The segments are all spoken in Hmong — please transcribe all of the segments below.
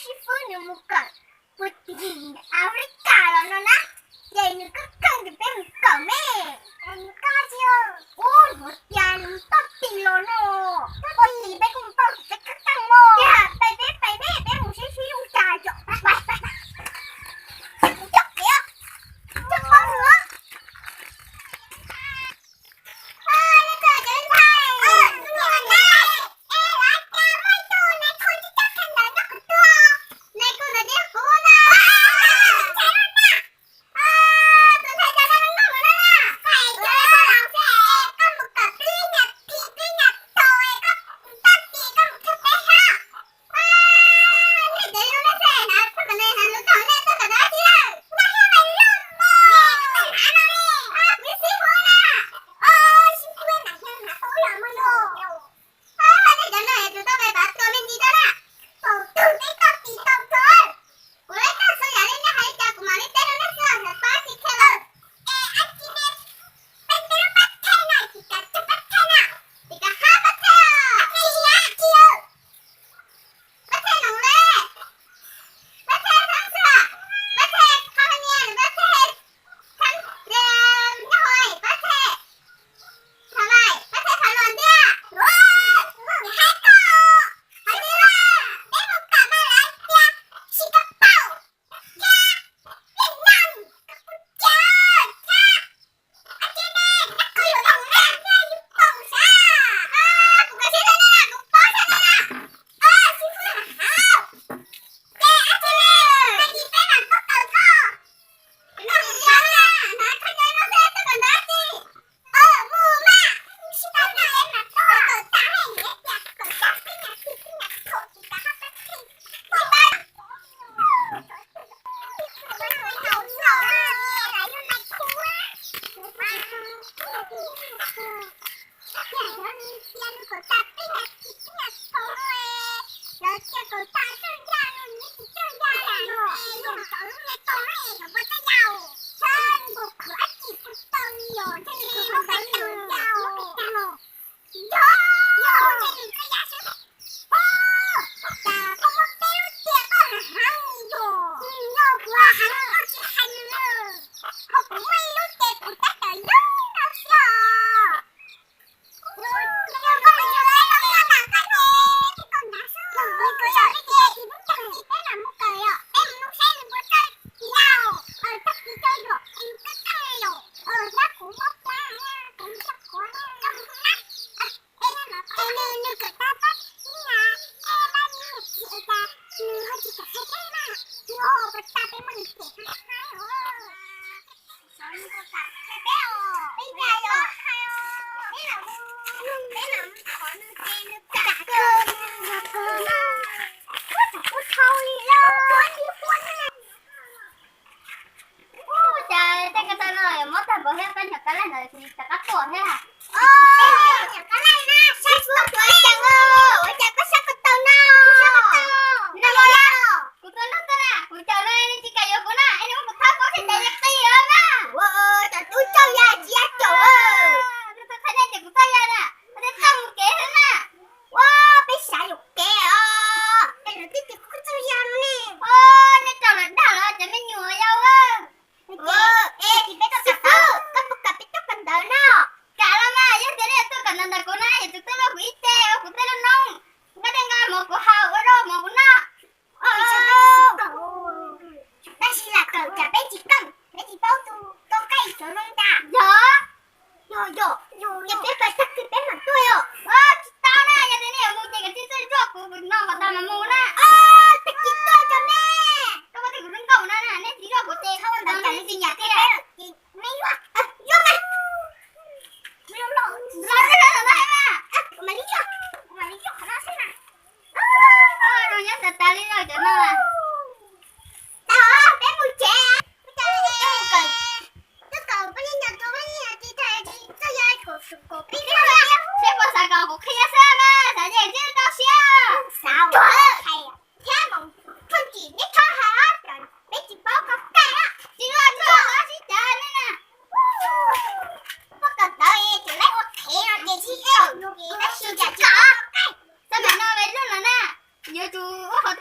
Xib fwb nws mus kawm puag tim Africa los no na, ces nws kawm kawm ces peb mus kawm me. Ub, hais tias nws toj tim los no, toj tim peb kuj toj tim peb kawm kawm los. Peb peb peb peb mus sib sib ua cas tso. Coj kiag, coj paub nws. Ua li cov no es tus tau pais pav tuag me ntsis tau na, thaum twg peb tau tim tau tuag, kuv lawv tag xwb yam li nej hais li cas kuv mam li teb rau nej xwb os, txhob tsis qhia lawm. Es ab tsi ne, peb peb lub pab thej na, tsis kav tsij pab thej na, tsis kav hab pab thej os, pab thej ib yam tsi, pab thej noog le, pab thej thab xwb, pab thej qhov nias, pab thej thab, nyob hauv pab thej. Thaum lawm, pab thej thaum luag ntiag, haib koj, qhov twg peb mus kawm mas lawv tias tsis kawm paum, thiab Vietnam, Campuchia, thiab Argentina, thiab Colombia, thiab Nhật Bản sav. Kuv kawm tsis tau na, kuv paub tsis tau na. Xib fwb hauv, ces Argentina, tag kis peb mam tuaj kawm koj. Koj mus sawv na, hnav koj cov no xwb tuaj kawm ntawv dab tsi? Mus mas, sib tau na, es mas tuaj kawm tag, es tias kawm tag peb nyuam txij peb nyuam thaum tsis kav hab pab thej. Pab, pab, Ua cas tej ko taw no yuav mob tag npaum thiab, koj nyuam qab laij ntawd tsis rov qab tuaj thiab. Nyuam qab laij na, saib kuv tuav ceev, ua cas koj saib ko taw no? Kuv tuav no tuaj na, kuv caum no nws tsis kam yuav kuv na, es nws muab kuv thab pob sib tes li qis na. Cov tub txoj ya tsis ya caum. Txhob qhia nej tias kuv txoj ya na, kuv thiaj txawj mus kev xwb na. Ua, peb xav yuam kev os, es lawv twb tias kuv txoj ya no ne. Ua, nej rau lawv dag los cov me nyuam yau. Es peb tuaj kawm ntawv, koj puas kam peb tuaj kawm ntawv no? Kam los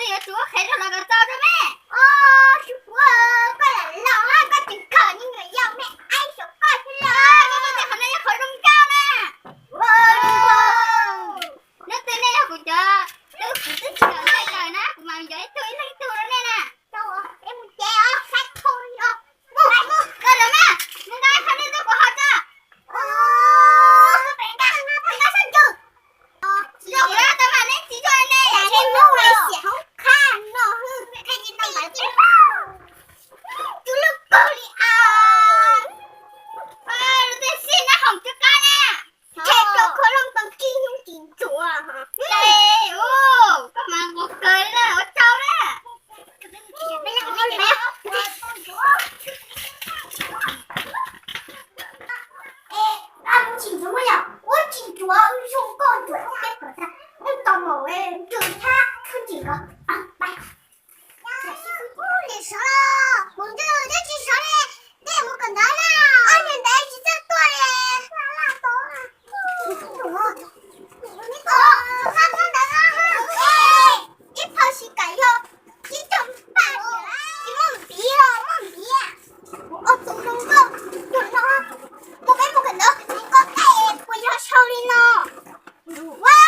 twb yuav tsum ua qhev rau los kom txaus rau me. Os, tsis puav, koj lam laus, koj tseem khaws me nyuam yaus me aib saum koj thiab los. Koj tej qhov no yog qhov zoo nkauj na. Hnub twg nej yog kuv cov tub, kuv twb tsis kawm nej kawm na, kuv mam cov ib tug ib leeg tug rau nej na. Mus ces os, saib thau li os. Mus, mus, koj rau na, mus nqa qhov nej tuaj kuv haus tso. Mus nqa, mus nqa sab ntsug. Zoo na, tau mas nej tsis zoo ne, nej mus xiam hoob qhab no, qhab no tus loj kawg li as. Lub txiaj xij na, hoom tsis qab na. Tshem rau khau looj tau tsib hnub tsis ntxuav. Koj mas nquag kawg li na, ua tsaug na. Tsis ntxuav yom, ua tsis ntxuav, zoo nkauj ntxuav peb kom tag, wb tau mus ntsw thab khwb ntsis ko. Li sov, mus ntsw twb tsis sov li, nej mus kawm ntawv na. Ob niag ntawd tsis txawj tuaj li. Ib phau xis kam yog ib tug paj, tsis muaj npiv los muaj npiv. Ua tus zoo nkauj, tus no, mus peb mus kawm ntawv, koj tej puas yog sau li no? Ua,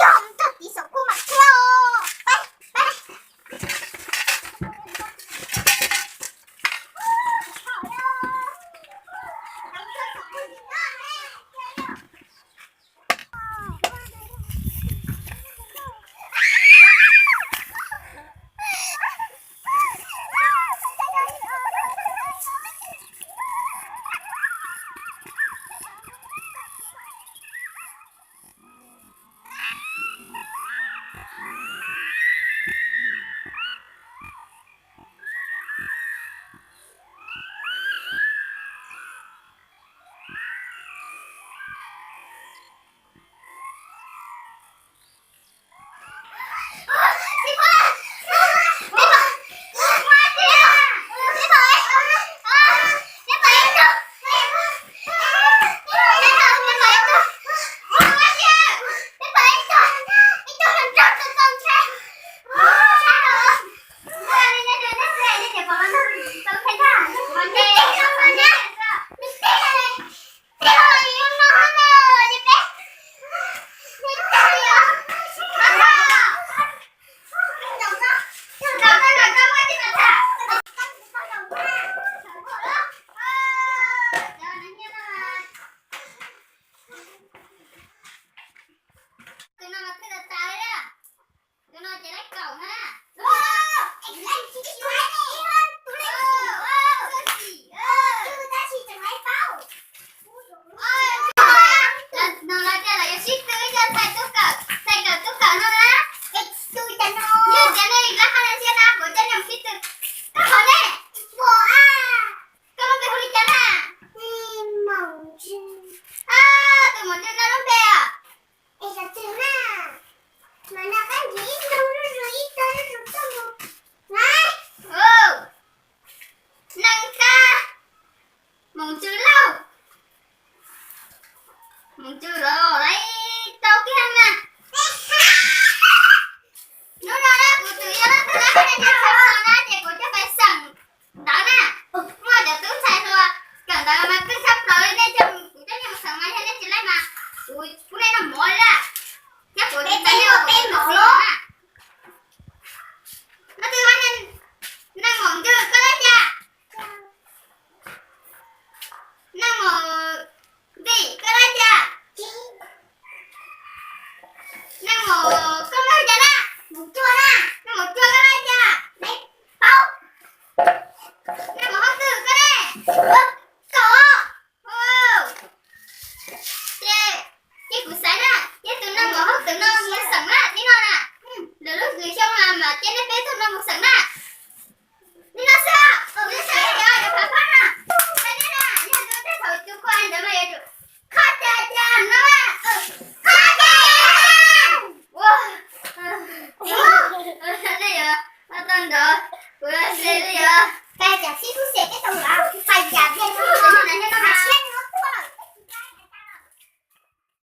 yog txog tiv xom kuj mam thiab. Peb, peb. Tus no mas twb tas tas li. Tus no ces laib kaum na. No lawv tias lawv yuav sib tw ib co txhais tub kawm, txhais kawm tub kawm no na. Yog tias nej lab qhab nej siab na, kuv coj nej mus sib tw. Koj qhov nej, koj lub npe hu li cas na? Tus maum ntsws no lub npe os. Neeg Kab, Maum Ntsws Lauj, Maum Ntsws Lauj, lawv tau kiag na. Hnub no na kuv tus yog leej twg na, nej cov txhais no na ces kuv coj pais xeem ntawv na. Muaj cov tub ntxhais hluas kawm ntawv mas kawg tshaj plaws li, nej coj, kuv coj nej mus xeem mas yog nej tsis laij mas kuv pub nej noj mov li na. Thiab kuv tsis tau nej ua kuv tus xeem na. Leej twg, Neeg Maum Ntsws koj laij cas? Neeg Maum Ntim koj laij cas? Neeg Maum, koj laij cas na? Neeg Maum Cua koj laij cas? Neeg Maum Hauv Twm koj ne? Kaum. Ces, ces kuv xaiv na, ces tus Neeg Maum Hauv Twm no mus xeem na, tib no na. Lwm lub hlis xyoo mas mam cia nej peb tug no mus xeem na. Li no xwb, kuv xaiv yog yuav phav phab na. Xaiv nej na, yog tus tej thaum tus khuas ntawd mas yuav tsum kho cas cas no na. Kho cas. Ua, nej yuav tau nrov, kuv xaiv li os. Koj cas sib xub xis peb tau lawm.